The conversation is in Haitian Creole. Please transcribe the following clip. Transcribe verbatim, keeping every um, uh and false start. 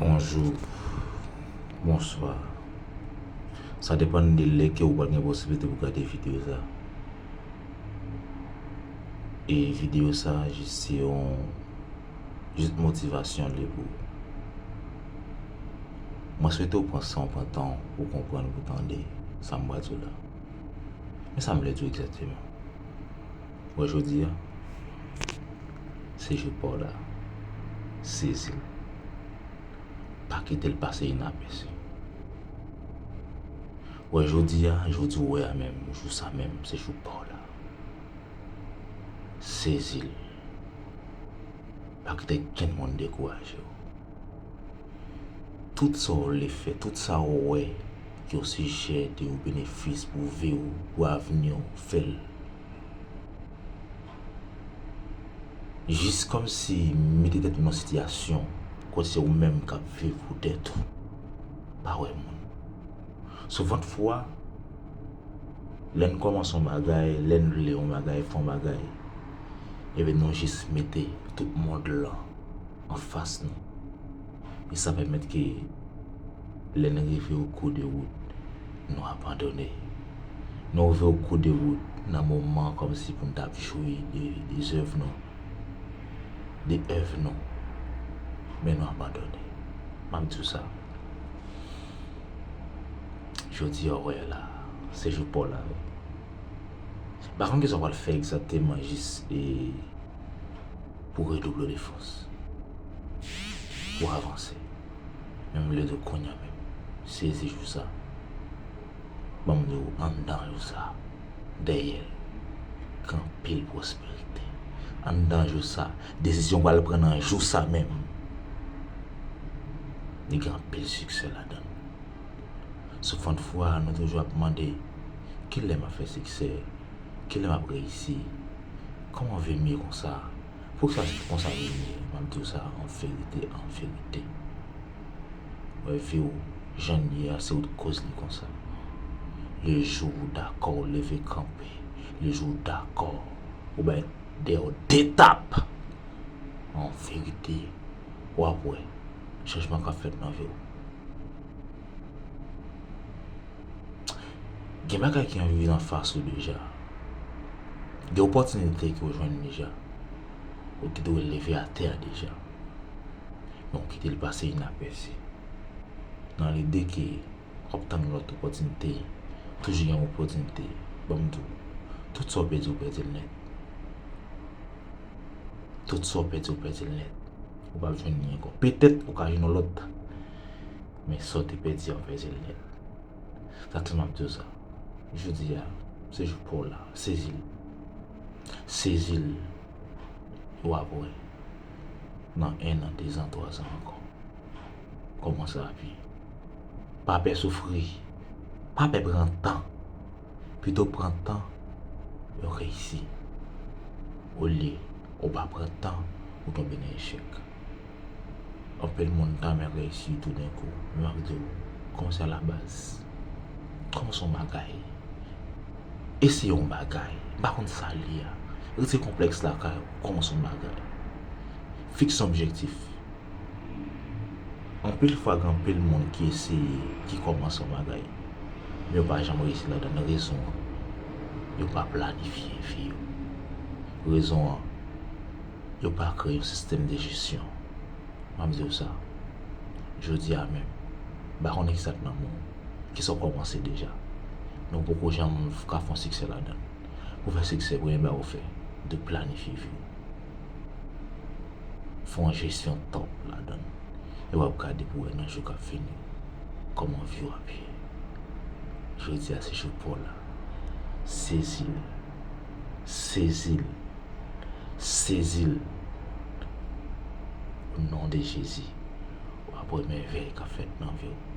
Bonjou, bonswa. Sa depann de lè ke ou pral gen posiblite pou gade videyo sa. E videyo sa jis se yon, jis motivasyon li pou ou. Mwen swete ou pran san w, pran tan w pou konprann, pou tande sa m pral di w la. Men sa m vle di w egzakteman. Wè, jodi a, se jou pa w la. Sezi l. Pa kite l pase inapèsi. Wè, jodi a, jodi w wè a menm, jou sa menm, se jou pa w la. Sezi l. Pa kite kenn moun dekouraje w. Tout sa w vle fè, tout sa w wè ki o sijè de ou, benefis pou vi w, pou avni w, fè l. Jis kòmsi mete tèt ou nan sitiyasyon kote se ou menm k ap viv pou tèt ou. Pa wè moun. Souvantfwa, lè n kòmanse yon bagay, lè n vle yon bagay, fè yon bagay, ebyen nou jis mete tout mond lan anfas nou. E sa pèmèt ke lè n rive o kou de wout, nou abandone. Nou rive o kou de wout nan moman kòmsi pou n t ap jwi de, de zèv nou, de èv nou. Men nou abandone. M ap di w sa. Jodi a, w wè la, se jou pa w la, wi. M pa konn kisa w pral fè egzakteman jis, e, pou redouble de fòs, pou avanse. Men m vle di w kounye a menm, sezi jou sa. Ban m di w, anndan jou sa, dèyè l, gen anpil pwosperite. Anndan jou sa, desizyon w pral pran nan jou sa menm, li gen anpil siksè ladan l. Souvantfwa, nou toujou ap mande, kilè m ap fè siksè? Kilè m ap reyisi? Kòman vin m ye konsa? Poukisa se konsa vin m ye? M ap di w sa an verite, an verite. Wè, vi w jan l ye a, se ou k koz li konsa. Le jou ou dakò, ou leve kanpe. Le jou ou dakò, ou bay dèyè w de tap. An verite, w ap wè chanjman k ap fèt nan vi w. Gen bagay ki anvi vin anfas ou deja. Gen opòtinite ke w jwenn deja. Ou te dwe leve atè a deja. Men w kite l pase inapèsi. Nan lide ke w ap tann lòt opòtinite, toujou gen opòtinite. Ban m di w, tout sa w pèdi, w pèdi l nèt. Tout sa w pèdi, w pèdi l nèt. Ou p ap jwenn li ankò. Petèt ou ka jwenn yon lòt. Men sa w te pèdi a, w pèdi l nèt. Sa tou m ap di w sa. Jodi a, se jou pa w la. Sezi l. Sezi l. W ap wè. Nan en an, de zan, twa zan ankò. Kòmanse rapid. Pa pè soufri. Pa pè pran tan. Pito pran tan, yo reyisi. Olye ou pa pran tan, ou tonbe nan echèk. Anpil moun ta renmen reyisi toudenkou. Men m ap di w, kòmanse alabaz. Kòmanse yon bagay. Eseye yon bagay. M pa konn sa l ye a. Retire konplèks lakay ou. Kòmanse yon bagay. Fikse yon objektif. Anpil fwa, gen anpil moun ki eseye, ki kòmanse yon bagay, men yo pa janm reyisi ladan l. Rezon an, yo pa planifye vi yo. Rezon an, yo pa kreye yon sistèm de jesyon. M ap di w sa, jodi a menm, m pa konnen kisa k nan men w, kisa w kòmanse deja, men w poko janm ka fè yon siksè ladan l. Pou fè siksè, premye bagay ou fè, de planifye vi w. Fè yon jesyon top ladan l. E w ap gade pou wè nan jou k ap vini kòman vi w ap ye. Jodi a se jou pa w la. Sezi l. Sezi l. Sezi l. O non de Jezi, w ap wè mèvèy k ap fèt nan vi w.